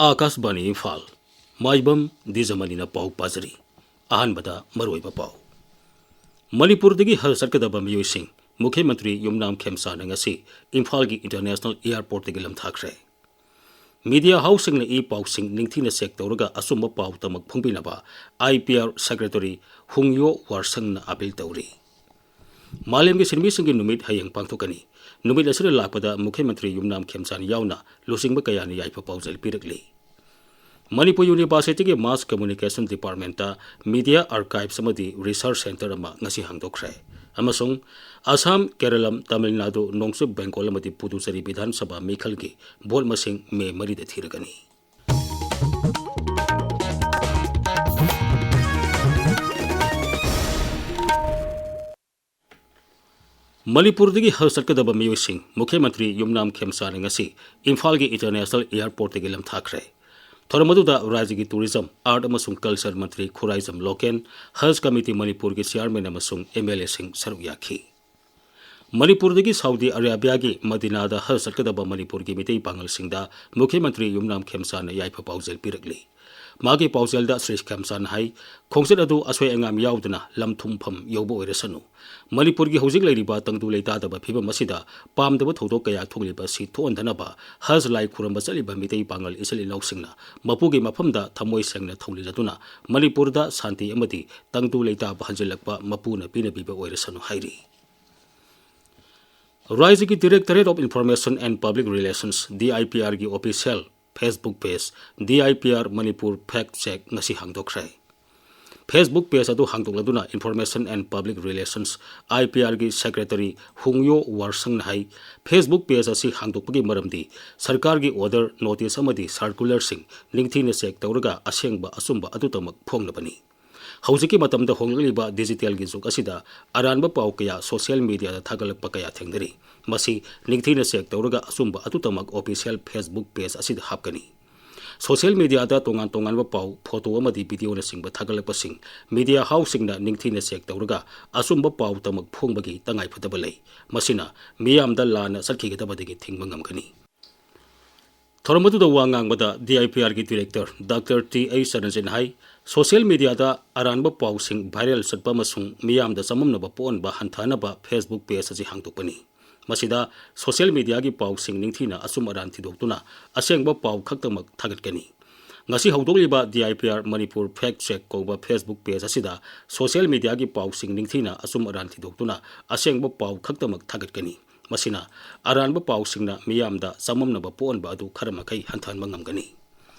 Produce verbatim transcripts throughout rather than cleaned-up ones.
ꯑꯥꯀꯥꯁꯕꯥꯅꯤ ꯏꯝꯐꯥꯜ꯫ ꯃꯥꯏꯕꯝ ꯗꯤꯖꯃꯅꯤꯅ ꯄꯥꯎ ꯄꯥꯖꯔꯤ꯫ ꯑꯍꯥꯟꯕꯗ ꯃꯔꯨꯑꯣꯏꯕ ꯄꯥꯎ꯫ ꯃꯅꯤꯄꯨꯔꯗꯒꯤ ꯍꯖ ꯆꯠꯀꯗꯕ ꯃꯤꯑꯣꯏꯁꯤꯡ ꯃꯨꯈ꯭ꯌ ꯃꯟꯇ꯭ꯔꯤ ꯌꯨꯝꯅꯥꯝ ꯈꯦꯝꯆꯥꯟꯅ ꯉꯁꯤ ꯏꯝꯐꯥꯜꯒꯤ ꯏꯟꯇꯔꯅꯦꯁꯅꯦꯜ ꯑꯦꯌꯔꯄꯣꯔꯠꯇꯒꯤ ꯂꯝꯊꯥꯈ꯭ꯔꯦ꯫ ꯃꯤꯗꯤꯌꯥ ꯍꯥꯎꯁꯁꯤꯡꯅ ꯏ ꯄꯥꯎꯁꯤꯡ ꯅꯤꯡꯊꯤꯅ ꯆꯦꯛ ꯇꯧꯔꯒ ꯑꯆꯨꯝꯕ ꯄꯥꯎ ꯇꯃꯛ ꯐꯣꯡꯕꯤꯅꯕ I P R secretary Hungyo ꯋꯥꯔꯁꯪꯅ ꯑꯥꯄꯤꯜ ꯇꯧꯔꯤ꯫ ꯃꯥꯂꯦꯝꯒꯤ ꯁꯤꯟꯃꯤꯁꯤꯡꯒꯤ ꯅꯨꯃꯤꯠ ꯍꯌꯦꯡ ꯄꯥꯡꯊꯣꯛꯀꯅꯤ꯫ ꯅꯨꯃꯤꯠ ꯑꯁꯤꯗ ꯂꯥꯛꯄꯗ ꯃꯨꯈ꯭ꯌ ꯃꯟꯇ꯭ꯔꯤ ꯌꯨꯝꯅꯥꯝ ꯈꯦꯝꯆꯥꯟ ꯌꯥꯎꯅ ꯂꯨꯆꯤꯡꯕ ꯀꯌꯥꯅ ꯌꯥꯏꯐ ꯄꯥꯎꯖꯦꯜ ꯄꯤꯔꯛꯂꯤ꯫ ꯃꯅꯤꯄꯨꯔ ꯌꯨꯅꯤꯚꯔꯁꯤꯇꯤꯒꯤ ꯃꯥꯁ ꯀꯝꯃ꯭ꯌꯨꯅꯤꯀꯦꯁꯟ ꯗꯤꯄꯥꯔꯠꯃꯦꯟꯇ ꯃꯤꯗꯤꯌꯥ ꯑꯥꯔꯀꯥꯏꯚꯁ ꯑꯃꯗꯤ ꯔꯤꯁꯔꯆ ꯁꯦꯟꯇꯔ ꯑꯃ ꯉꯁꯤ ꯍꯥꯡꯗꯣꯛꯈ꯭ꯔꯦ꯫ ꯑꯃꯁꯨꯡ ꯑꯁꯥꯝ, ꯀꯦꯔꯂꯝ, ꯇꯥꯃꯤꯜ ꯅꯥꯗꯨ, ꯅꯣꯡꯆꯨꯞ ꯕꯦꯡꯒꯣꯜ ꯑꯃꯗꯤ ꯄꯨꯗꯨꯆꯦꯔꯤ ꯕꯤꯙꯥꯟ ꯁꯚꯥ ꯃꯤꯈꯜꯒꯤ ꯚꯣꯠ ꯃꯁꯤꯡ ꯃꯦ ꯃꯔꯤꯗ ꯊꯤꯔꯒꯅꯤ꯫ ꯃꯅꯤꯄꯨꯔꯗꯒꯤ ꯍꯖ ꯆꯠꯀꯗꯕ ꯃꯤꯑꯣꯏꯁꯤꯡ ꯃꯨꯈ꯭ꯌ ꯃꯟꯇ꯭ꯔꯤ ꯌꯨꯝꯅꯥꯝ ꯈꯦꯝꯆꯥꯟꯅ ꯉꯁꯤ ꯏꯝꯐꯥꯜꯒꯤ ꯏꯟꯇꯔꯅꯦꯁꯅꯦꯜ ꯑꯦꯌꯔꯄꯣꯔꯠꯇꯒꯤ ꯂꯝꯊꯥꯈ꯭ꯔꯦ꯫ ꯊꯧꯔꯝ ꯑꯗꯨꯗ ꯔꯥꯖ꯭ꯌꯒꯤ ꯇꯨꯔꯤꯖꯝ, ꯑꯥꯔꯠ ꯑꯃꯁꯨꯡ ꯀꯜꯆꯔ ꯃꯟꯇ꯭ꯔꯤ ꯈꯨꯔꯥꯏꯖꯝ ꯂꯣꯀꯦꯟ, ꯍꯖ ꯀꯃꯤꯇꯤ ꯃꯅꯤꯄꯨꯔꯒꯤ ꯆꯤꯌꯥꯔꯃꯦꯟ ꯑꯃꯁꯨꯡ ꯑꯦꯝ ꯑꯦꯜ ꯑꯦꯁꯤꯡ ꯁꯔꯨꯛ ꯌꯥꯈꯤ꯫ ꯃꯅꯤꯄꯨꯔꯗꯒꯤ ꯁꯥꯎꯗꯤ ꯑꯔꯥꯕꯤꯌꯥꯒꯤ ꯃꯗꯤꯅꯥꯗ ꯍꯖ ꯆꯠꯀꯗꯕ ꯃꯅꯤꯄꯨꯔꯒꯤ ꯃꯤꯇꯩ ꯄꯥꯉꯜꯁꯤꯡꯗ ꯃꯨꯈ꯭ꯌ ꯃꯟꯇ꯭ꯔꯤ ꯌꯨꯝꯅꯥꯝ ꯈꯦꯝꯆꯥꯟꯅ ꯌꯥꯏꯐ ꯄꯥꯎꯖꯦꯜ ꯄꯤꯔꯛꯂꯤ꯫ ꯃꯥꯒꯤ ꯄꯥꯎꯖꯦꯜꯗ ꯁ꯭ꯔꯤ ꯈꯦꯝꯆꯥꯟꯅ ꯍꯥꯏ, ꯈꯣꯡꯆꯠ ꯑꯗꯨ ꯑꯁꯣꯏ ꯑꯉꯥꯝ ꯌꯥꯎꯗꯅ ꯂꯝ ꯊꯨꯡꯐꯝ ꯌꯧꯕ ꯑꯣꯏꯔꯁꯅꯨ꯫ ꯃꯅꯤꯄꯨꯔꯒꯤ ꯍꯧꯖꯤꯛ ꯂꯩꯔꯤꯕ ꯇꯪꯗꯨ ꯂꯩꯇꯥꯗꯕ ꯐꯤꯕꯝ ꯑꯁꯤꯗ ꯄꯥꯝꯗꯕ ꯊꯧꯗꯣꯛ ꯀꯌꯥ ꯊꯣꯛꯂꯤꯕ ꯑꯁꯤ ꯊꯣꯛꯍꯟꯗꯅꯕ ꯍꯖ ꯂꯥꯏ ꯈꯨꯔꯨꯝꯕ ꯆꯠꯂꯤꯕ ꯃꯤꯇꯩ ꯄꯥꯉꯜ ꯏꯆꯤꯜ ꯏꯅꯥꯎꯁꯤꯡꯅ ꯃꯄꯨꯒꯤ ꯃꯐꯝꯗ ꯊꯃꯣꯏ ꯁꯦꯡꯅ ꯊꯧꯅꯤꯖꯗꯨꯅ ꯃꯅꯤꯄꯨꯔꯗ ꯁꯥꯟꯇꯤ ꯑꯃꯗꯤ ꯇꯪꯗꯨ ꯂꯩꯇꯥꯕ ꯍꯟꯖꯤꯜꯂꯛꯄ ꯃꯄꯨꯅ ꯄꯤꯅꯕꯤꯕ ꯑꯣꯏꯔꯁꯅꯨ ꯍꯥꯏꯔꯤ꯫ ꯔꯥꯏꯖ꯭ꯌꯒꯤ Directorate of Information and Public Relations, D I P ꯑꯥꯔꯒꯤ official Facebook page, D I P R Manipur Fact Check ꯉꯁꯤ ꯍꯥꯡꯗꯣꯛꯈ꯭ꯔꯦ꯫ Facebook page ꯑꯗꯨ ꯍꯥꯡꯗꯣꯛꯂꯗꯨꯅ Information and Public Relations, I P ꯑꯥꯔꯒꯤ Secretary ꯍꯨꯡꯌꯣ ꯋꯥꯔꯁꯪꯅ high, Facebook page ꯑꯁꯤ ꯍꯥꯡꯗꯣꯛꯄꯒꯤ ꯃꯔꯝꯗꯤ ꯁꯔꯀꯥꯔꯒꯤ order, notice ꯑꯃꯗꯤ circularꯁꯤꯡ ꯅꯤꯡꯊꯤꯅ check ꯇꯧꯔꯒ ꯑꯁꯦꯡꯕ ꯑꯆꯨꯝꯕ ꯑꯗꯨꯇꯃꯛ ꯐꯣꯡꯅꯕꯅꯤ꯫ ꯍꯧꯖꯤꯛꯀꯤ ꯃꯇꯝꯗ ꯍꯣꯡꯂꯛꯂꯤꯕ digitalꯒꯤ ꯖꯨꯒ ꯑꯁꯤꯗ ꯑꯔꯥꯟꯕ ꯄꯥꯎ ꯀꯌꯥ social mediaꯗ ꯊꯥꯒꯠꯂꯛꯄ ꯀꯌꯥ ꯊꯦꯡꯅꯔꯤ꯫ ꯃꯁꯤ ꯅꯤꯡꯊꯤꯅ check ꯇꯧꯔꯒ ꯑꯆꯨꯝꯕ ꯑꯗꯨꯇꯃꯛ official Facebook page ꯑꯁꯤꯗ ꯍꯥꯞꯀꯅꯤ꯫ Social mediaꯗ ꯇꯣꯉꯥꯟ ꯇꯣꯉꯥꯟꯕ ꯄꯥꯎ, photo ꯑꯃꯗꯤ videoꯅꯆꯤꯡꯕ ꯊꯥꯒꯠꯂꯛꯄꯁꯤꯡ media houseꯁꯤꯡꯅ ꯅꯤꯡꯊꯤꯅ check ꯇꯧꯔꯒ ꯑꯆꯨꯝꯕ ꯄꯥꯎꯇꯃꯛ ꯐꯣꯡꯕꯒꯤ ꯇꯉꯥꯏꯐꯗꯕ ꯂꯩ꯫ ꯃꯁꯤꯅ ꯃꯤꯌꯥꯝꯗ ꯂꯥꯟꯅ ꯆꯠꯈꯤꯒꯗꯕꯗꯒꯤ ꯊꯤꯡꯕ ꯉꯝꯒꯅꯤ꯫ ꯊꯧꯔꯝ ꯑꯗꯨꯗ ꯋꯥ ꯉꯥꯡꯕꯗ ꯗꯤ ꯑꯥꯏ ꯄꯤ ꯑꯥꯔꯒꯤ ꯗꯤꯔꯦꯛꯇꯔ ꯗꯥꯛꯇꯔ ꯇꯤ ꯑꯩꯆ ꯆꯔꯟꯖꯤꯠꯅ ꯍꯥꯏ, ꯁꯣꯁꯤꯌꯦꯜ ꯃꯤꯗꯤꯌꯥꯗ ꯑꯔꯥꯟꯕ ꯄꯥꯎꯁꯤꯡ ꯚꯥꯏꯔꯦꯜ ꯆꯠꯄ ꯑꯃꯁꯨꯡ ꯃꯤꯌꯥꯝꯗ ꯆꯃꯝꯅꯕ ꯄꯣꯛꯍꯟꯕ ꯍꯟꯊꯍꯟꯅꯕ ꯐꯦꯁꯕꯨꯛ ꯄꯦꯖ ꯑꯁꯤ ꯍꯥꯡꯗꯣꯛꯄꯅꯤ꯫ ꯃꯁꯤꯗ ꯁꯣꯁꯤꯌꯦꯜ ꯃꯤꯗꯤꯌꯥꯒꯤ ꯄꯥꯎꯁꯤꯡ ꯅꯤꯡꯊꯤꯅ ꯑꯆꯨꯝ ꯑꯔꯥꯟ ꯊꯤꯗꯣꯛꯇꯨꯅ ꯑꯁꯦꯡꯕ ꯄꯥꯎ ꯈꯛꯇꯃꯛ ꯊꯥꯒꯠꯀꯅꯤ꯫ ꯉꯁꯤ ꯍꯧꯗꯣꯛꯂꯤꯕ D I P R Manipur fact check ꯀꯧꯕ ꯐꯦꯁꯕꯨꯛ ꯄꯦꯖ ꯑꯁꯤꯗ ꯁꯣꯁꯤꯌꯦꯜ ꯃꯤꯗꯤꯌꯥꯒꯤ ꯄꯥꯎꯁꯤꯡ ꯅꯤꯡꯊꯤꯅ ꯑꯆꯨꯝ ꯑꯔꯥꯟ ꯊꯤꯗꯣꯛꯇꯨꯅ ꯑꯁꯦꯡꯕ ꯄꯥꯎ ꯈꯛꯇꯃꯛ ꯊꯥꯒꯠꯀꯅꯤ꯫ ꯃꯁꯤꯅ ꯑꯔꯥꯟꯕ ꯄꯥꯎꯁꯤꯡꯅ ꯃꯤꯌꯥꯝꯗ ꯆꯃꯝꯅꯕ ꯄꯣꯛꯍꯟꯕ ꯑꯗꯨ ꯈꯔ ꯃꯈꯩ ꯍꯟꯊꯍꯟꯕ ꯉꯝꯒꯅꯤ꯫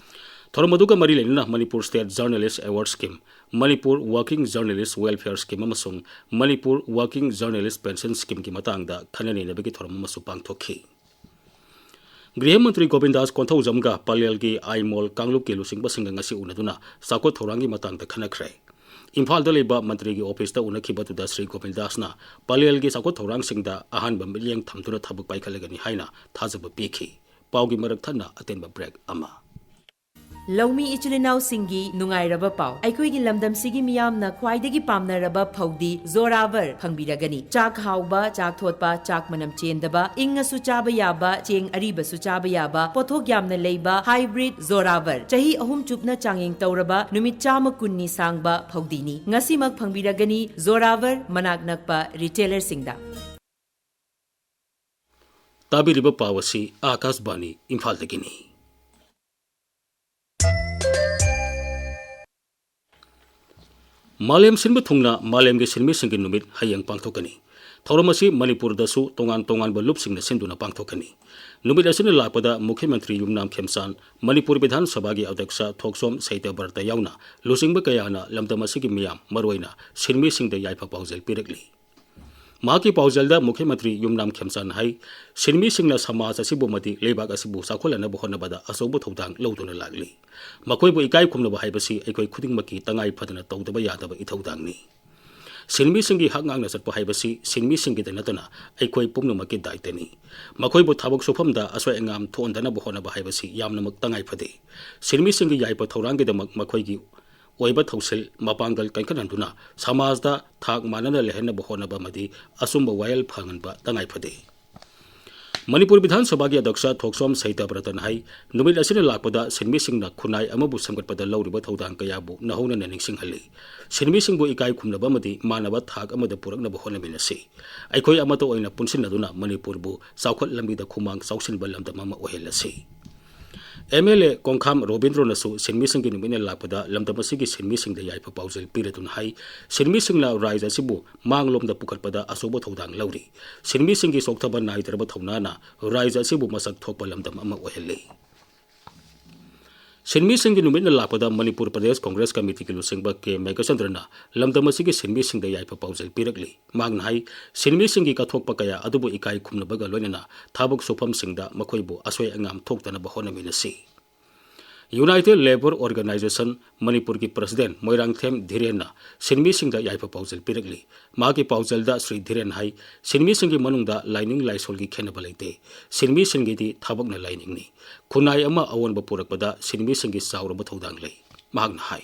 ꯊꯧꯔꯝ ꯑꯗꯨꯒ ꯃꯔꯤ ꯂꯩꯅꯅ Manipur state journalist award scheme, Manipur working journalist welfare scheme ꯑꯃꯁꯨꯡ ꯃꯅꯤꯄꯨꯔ ꯋꯥꯔꯀꯤꯡ ꯖꯔꯅꯦꯂꯤꯁ ꯄꯦꯟꯁꯟ ꯁ꯭ꯀꯤꯝꯒꯤ ꯃꯇꯥꯡꯗ ꯈꯟꯅ ꯅꯩꯅꯕꯒꯤ ꯊꯧꯔꯝ ꯑꯃꯁꯨ ꯄꯥꯡꯊꯣꯛꯈꯤ꯫ ꯒ꯭ꯔꯤꯍ ꯃꯟꯇ꯭ꯔꯤ ꯒꯣꯕꯤꯟꯗꯥꯁ ꯀꯣꯟꯊꯧꯖꯝꯒ ꯄꯂꯦꯜꯒꯤ ꯑꯥꯏꯃꯣꯜ ꯀꯥꯡꯂꯨꯞꯀꯤ ꯂꯨꯆꯤꯡꯕꯁꯤꯡꯒ ꯉꯁꯤ ꯎꯅꯗꯨꯅ ꯆꯥꯎꯈꯠ ꯊꯧꯔꯥꯡꯒꯤ ꯃꯇꯥꯡꯗ ꯈꯟꯅꯈ꯭ꯔꯦ꯫ ꯏꯝꯐꯥꯜꯗ ꯂꯩꯕ ꯃꯟꯇ꯭ꯔꯤꯒꯤ ꯑꯣꯐꯤꯁꯇ ꯎꯅꯈꯤꯕꯗꯨꯗ ꯁ꯭ꯔꯤ ꯒꯣꯕꯤꯟꯗꯥꯁꯅ ꯄꯂꯦꯜꯒꯤ ꯆꯥꯎꯈꯠ ꯊꯧꯔꯥꯡꯁꯤꯡꯗ ꯑꯍꯥꯟꯕ ꯃꯤꯠꯌꯦꯡ ꯊꯝꯗꯨꯅ ꯊꯕꯛ ꯄꯥꯏꯈꯠꯂꯒꯅꯤ ꯍꯥꯏꯅ ꯊꯥꯖꯕ ꯄꯤꯈꯤ꯫ ꯄꯥꯎꯒꯤ ꯃꯔꯛ ꯊꯠꯅ ꯑꯇꯦꯟꯕ ꯕ꯭ꯔꯦꯛ ꯑꯃ꯫ ꯂꯧꯃꯤ ꯏꯆꯤꯜ ꯏꯅꯥꯎꯁꯤꯡꯒꯤ ꯅꯨꯡꯉꯥꯏꯔꯕ ꯄꯥꯎ꯫ ꯑꯩꯈꯣꯏꯒꯤ ꯂꯝꯗꯝꯁꯤꯒꯤ ꯃꯤꯌꯥꯝꯅ ꯈ꯭ꯋꯥꯏꯗꯒꯤ ꯄꯥꯝꯅꯔꯕ ꯐꯧꯗꯤ ꯖꯣꯔꯥꯕꯔ ꯐꯪꯕꯤꯔꯒꯅꯤ꯫ ꯆꯥꯛ ꯍꯥꯎꯕ, ꯆꯥꯛ ꯊꯣꯠꯄ, ꯆꯥꯛ ꯃꯅꯝ ꯆꯦꯟꯗꯕ, ꯏꯪꯉꯁꯨ ꯆꯥꯕ ꯌꯥꯕ, ꯆꯦꯡ ꯑꯔꯤꯕꯁꯨ ꯆꯥꯕ ꯌꯥꯕ, ꯄꯣꯠꯊꯣꯛ ꯌꯥꯝꯅ ꯂꯩꯕ ꯍꯥꯏꯕ꯭ꯔꯤꯗ ꯖꯣꯔꯥꯕꯔ꯫ ꯆꯍꯤ ꯑꯍꯨꯝ ꯆꯨꯞꯅ ꯆꯥꯡꯌꯦꯡ ꯇꯧꯔꯕ, ꯅꯨꯃꯤꯠ ꯆꯥꯝꯃ ꯀꯨꯟꯅꯤ ꯁꯥꯡꯕ ꯐꯧꯗꯤꯅꯤ꯫ ꯉꯁꯤꯃꯛ ꯐꯪꯕꯤꯔꯒꯅꯤ ꯖꯣꯔꯥꯕꯔ ꯃꯅꯥꯛ ꯅꯛꯄ ꯔꯤꯇꯦꯂꯔꯁꯤꯡꯗ꯫ ꯇꯥꯕꯤꯔꯤꯕ ꯄꯥꯎ ꯑꯁꯤ ꯑꯥꯀꯥꯁꯕꯥꯅꯤ ꯏꯝꯐꯥꯜꯗꯒꯤꯅꯤ꯫ ꯃꯥꯂꯦꯝ ꯁꯤꯟꯕ ꯊꯨꯡꯅ ꯃꯥꯂꯦꯝꯒꯤ ꯁꯤꯟꯃꯤꯁꯤꯡꯒꯤ ꯅꯨꯃꯤꯠ ꯍꯌꯦꯡ ꯄꯥꯡꯊꯣꯛꯀꯅꯤ꯫ ꯊꯧꯔꯝ ꯑꯁꯤ ꯃꯅꯤꯄꯨꯔꯗꯁꯨ ꯇꯣꯉꯥꯟ ꯇꯣꯉꯥꯟꯕ ꯂꯨꯞꯁꯤꯡꯅ ꯁꯤꯟꯗꯨꯅ ꯄꯥꯡꯊꯣꯛꯀꯅꯤ꯫ ꯅꯨꯃꯤꯠ ꯑꯁꯤꯅ ꯂꯥꯛꯄꯗ ꯃꯨꯈ꯭ꯌ ꯃꯟꯇ꯭ꯔꯤ ꯌꯨꯝꯅꯥꯝ ꯈꯦꯝꯆꯥꯟ, ꯃꯅꯤꯄꯨꯔ ꯕꯤꯙꯥꯟ ꯁꯚꯥꯒꯤ ꯑꯗ꯭ꯌꯛꯁ ꯊꯣꯛꯆꯣꯝ ꯁꯩꯇꯕ꯭ꯔꯇ ꯌꯥꯎꯅ ꯂꯨꯆꯤꯡꯕ ꯀꯌꯥꯅ ꯂꯝꯗꯝ ꯑꯁꯤꯒꯤ ꯃꯤꯌꯥꯝ, ꯃꯔꯨꯑꯣꯏꯅ ꯁꯤꯟꯃꯤꯁꯤꯡꯗ ꯌꯥꯏꯐ ꯄꯥꯎꯖꯦꯜ ꯄꯤꯔꯛꯂꯤ꯫ ꯃꯍꯥꯛꯀꯤ ꯄꯥꯎꯖꯦꯜꯗ ꯃꯨꯈ꯭ꯌ ꯃꯟꯇ꯭ꯔꯤ ꯌꯨꯝꯅꯥꯝ ꯈꯦꯝꯆꯥꯟ ꯍꯥꯏ, ꯁꯤꯟꯃꯤꯁꯤꯡꯅ ꯁꯃꯥꯖ ꯑꯁꯤꯕꯨ ꯑꯃꯗꯤ ꯂꯩꯕꯥꯛ ꯑꯁꯤꯕꯨ ꯆꯥꯎꯈꯠꯍꯟꯅꯕ ꯍꯣꯠꯅꯕꯗ ꯑꯆꯧꯕ ꯊꯧꯗꯥꯡ ꯂꯧꯗꯨꯅ ꯂꯥꯛꯂꯤ꯫ ꯃꯈꯣꯏꯕꯨ ꯏꯀꯥꯏ ꯈꯨꯝꯅꯕ ꯍꯥꯏꯕꯁꯤ ꯑꯩꯈꯣꯏ ꯈꯨꯗꯤꯡꯃꯛꯀꯤ ꯇꯉꯥꯏ ꯐꯗꯅ ꯇꯧꯗꯕ ꯌꯥꯗꯕ ꯏꯊꯧꯗꯥꯡꯅꯤ꯫ ꯁꯤꯟꯃꯤꯁꯤꯡꯒꯤ ꯍꯛ ꯉꯥꯛꯅ ꯆꯠꯄ ꯍꯥꯏꯕꯁꯤ ꯁꯤꯟꯃꯤꯁꯤꯡꯒꯤꯗ ꯅꯠꯇꯅ ꯑꯩꯈꯣꯏ ꯄꯨꯝꯅꯃꯛꯀꯤ ꯗꯥꯏꯇꯅꯤ꯫ ꯃꯈꯣꯏꯕꯨ ꯊꯕꯛ ꯁꯨꯐꯝꯗ ꯑꯁꯣꯏ ꯑꯉꯥꯝ ꯊꯣꯛꯍꯟꯗꯅꯕ ꯍꯣꯠꯅꯕ ꯍꯥꯏꯕꯁꯤ ꯌꯥꯝꯅꯃꯛ ꯇꯉꯥꯏ ꯐꯗꯦ꯫ ꯁꯤꯟꯃꯤꯁꯤꯡꯒꯤ ꯌꯥꯏꯐ ꯊꯧꯔꯥꯡꯒꯤꯗꯃꯛ ꯃꯈꯣꯏꯒꯤ ꯑꯣꯏꯕ ꯊꯧꯁꯤꯜ ꯃꯄꯥꯡꯒꯜ ꯀꯟꯈꯠꯍꯟꯗꯨꯅ ꯁꯃꯥꯖꯗ ꯊꯥꯛ ꯃꯥꯟꯅꯅ ꯂꯩꯍꯟꯅꯕ ꯍꯣꯠꯅꯕ ꯑꯃꯗꯤ ꯑꯆꯨꯝꯕ ꯋꯥꯌꯦꯜ ꯐꯪꯍꯟꯕ ꯇꯉꯥꯏ ꯐꯗꯦ꯫ ꯃꯅꯤꯄꯨꯔ ꯕꯤꯙꯥꯟ ꯁꯚꯥꯒꯤ ꯑꯗ꯭ꯌꯛꯁ ꯊꯣꯛꯆꯣꯝ ꯁꯍꯤꯇ꯭ꯌꯕ꯭ꯔꯇꯟ ꯍꯥꯏ, ꯅꯨꯃꯤꯠ ꯑꯁꯤꯅ ꯂꯥꯛꯄꯗ ꯁꯤꯟꯃꯤꯁꯤꯡꯅ ꯈꯨꯟꯅꯥꯏ ꯑꯃꯕꯨ ꯁꯦꯝꯒꯠꯄꯗ ꯂꯧꯔꯤꯕ ꯊꯧꯗꯥꯡ ꯀꯌꯥꯕꯨ ꯅꯧꯍꯧꯅꯅ ꯅꯤꯡꯁꯤꯡꯍꯜꯂꯤ꯫ ꯁꯤꯟꯃꯤꯁꯤꯡꯕꯨ ꯏꯀꯥꯏ ꯈꯨꯝꯅꯕ ꯑꯃꯗꯤ ꯃꯥꯟꯅꯕ ꯊꯥꯛ ꯑꯃꯗ ꯄꯨꯔꯛꯅꯕ ꯍꯣꯠꯅꯃꯤꯟꯅꯁꯤ꯫ ꯑꯩꯈꯣꯏ ꯑꯃꯠꯇ ꯑꯣꯏꯅ ꯄꯨꯟꯁꯤꯟꯅꯗꯨꯅ ꯃꯅꯤꯄꯨꯔꯕꯨ ꯆꯥꯎꯈꯠ ꯂꯝꯕꯤꯗ ꯈꯨꯃꯥꯡ ꯆꯥꯎꯁꯤꯟꯕ ꯂꯝꯗꯝ ꯑꯃ ꯑꯣꯏꯍꯜꯂꯁꯤ꯫ ꯑꯦꯝ ꯑꯦꯜ ꯑꯦ ꯀꯣꯡꯈꯥꯝ ꯔꯣꯕꯤꯟꯗ꯭ꯔꯣꯅꯁꯨ ꯁꯤꯟꯃꯤꯁꯤꯡꯒꯤ ꯅꯨꯃꯤꯠꯅ ꯂꯥꯛꯄꯗ ꯂꯝꯗꯝ ꯑꯁꯤꯒꯤ ꯁꯤꯟꯃꯤꯁꯤꯡꯗ ꯌꯥꯏꯐ ꯄꯥꯎꯖꯦꯜ ꯄꯤꯔꯗꯨꯅ ꯍꯥꯏ, ꯁꯤꯟꯃꯤꯁꯤꯡꯅ ꯔꯥꯏꯖ ꯑꯁꯤꯕꯨ ꯃꯥꯡꯂꯣꯝꯗ ꯄꯨꯈꯠꯄꯗ ꯑꯆꯧꯕ ꯊꯧꯗꯥꯡ ꯂꯧꯔꯤ꯫ ꯁꯤꯟꯃꯤꯁꯤꯡꯒꯤ ꯆꯣꯛꯊꯕ ꯅꯥꯏꯗ꯭ꯔꯕ ꯊꯧꯅꯥꯅ ꯔꯥꯏꯖ ꯑꯁꯤꯕꯨ ꯃꯁꯛ ꯊꯣꯛꯄ ꯂꯝꯗꯝ ꯑꯃ ꯑꯣꯏꯍꯜꯂꯤ꯫ ꯁꯤꯟꯃꯤꯁꯤꯡꯒꯤ ꯅꯨꯃꯤꯠꯅ ꯂꯥꯛꯄꯗ ꯃꯅꯤꯄꯨꯔ ꯄ꯭ꯔꯗꯦꯁ ꯀꯣꯡꯒ꯭ꯔꯦꯁ ꯀꯃꯤꯇꯤꯒꯤ ꯂꯨꯆꯤꯡꯕ ꯀꯦ ꯃꯦꯘꯆꯟꯗ꯭ꯔꯅ ꯂꯝꯗꯝ ꯑꯁꯤꯒꯤ ꯁꯤꯟꯃꯤꯁꯤꯡꯗ ꯌꯥꯏꯐ ꯄꯥꯎꯖꯦꯜ ꯄꯤꯔꯛꯂꯤ꯫ ꯃꯍꯥꯛꯅ ꯍꯥꯏ, ꯁꯤꯟꯃꯤꯁꯤꯡꯒꯤ ꯀꯠꯊꯣꯛꯄ ꯀꯌꯥ ꯑꯗꯨꯕꯨ ꯏꯀꯥꯏ ꯈꯨꯝꯅꯕꯒ ꯂꯣꯏꯅꯅ ꯊꯕꯛ ꯁꯨꯐꯝꯁꯤꯡꯗ ꯃꯈꯣꯏꯕꯨ ꯑꯁꯣꯏ ꯑꯉꯥꯝ ꯊꯣꯛꯇꯅꯕ ꯍꯣꯠꯅꯃꯤꯟꯅꯁꯤ꯫ United Labour Organisation ꯃꯅꯤꯄꯨꯔꯒꯤ ꯄ꯭ꯔꯁꯤꯗꯦꯟ ꯃꯣꯏꯔꯥꯡꯊꯦꯝ ꯙꯤꯔꯦꯟꯅ ꯁꯤꯟꯃꯤꯁꯤꯡꯗ ꯌꯥꯏꯐ ꯄꯥꯎꯖꯦꯜ ꯄꯤꯔꯛꯂꯤ꯫ ꯃꯍꯥꯛꯀꯤ ꯄꯥꯎꯖꯦꯜꯗ ꯁ꯭ꯔꯤ ꯙꯤꯔꯦꯟ ꯍꯥꯏ, ꯁꯤꯟꯃꯤꯁꯤꯡꯒꯤ ꯃꯅꯨꯡꯗ ꯂꯥꯏꯅꯤꯡ ꯂꯥꯏꯁꯣꯜꯒꯤ ꯈꯦꯠꯅꯕ ꯂꯩꯇꯦ꯫ ꯁꯤꯟꯃꯤꯁꯤꯡꯒꯤꯗꯤ ꯊꯕꯛꯅ ꯂꯥꯏꯅꯤꯡꯅꯤ꯫ ꯈꯨꯟꯅꯥꯏ ꯑꯃ ꯑꯑꯣꯟꯕ ꯄꯨꯔꯛꯄꯗ ꯁꯤꯟꯃꯤꯁꯤꯡꯒꯤ ꯆꯥꯎꯔꯕ ꯊꯧꯗꯥꯡ ꯂꯩ꯫ ꯃꯍꯥꯛꯅ ꯍꯥꯏ꯫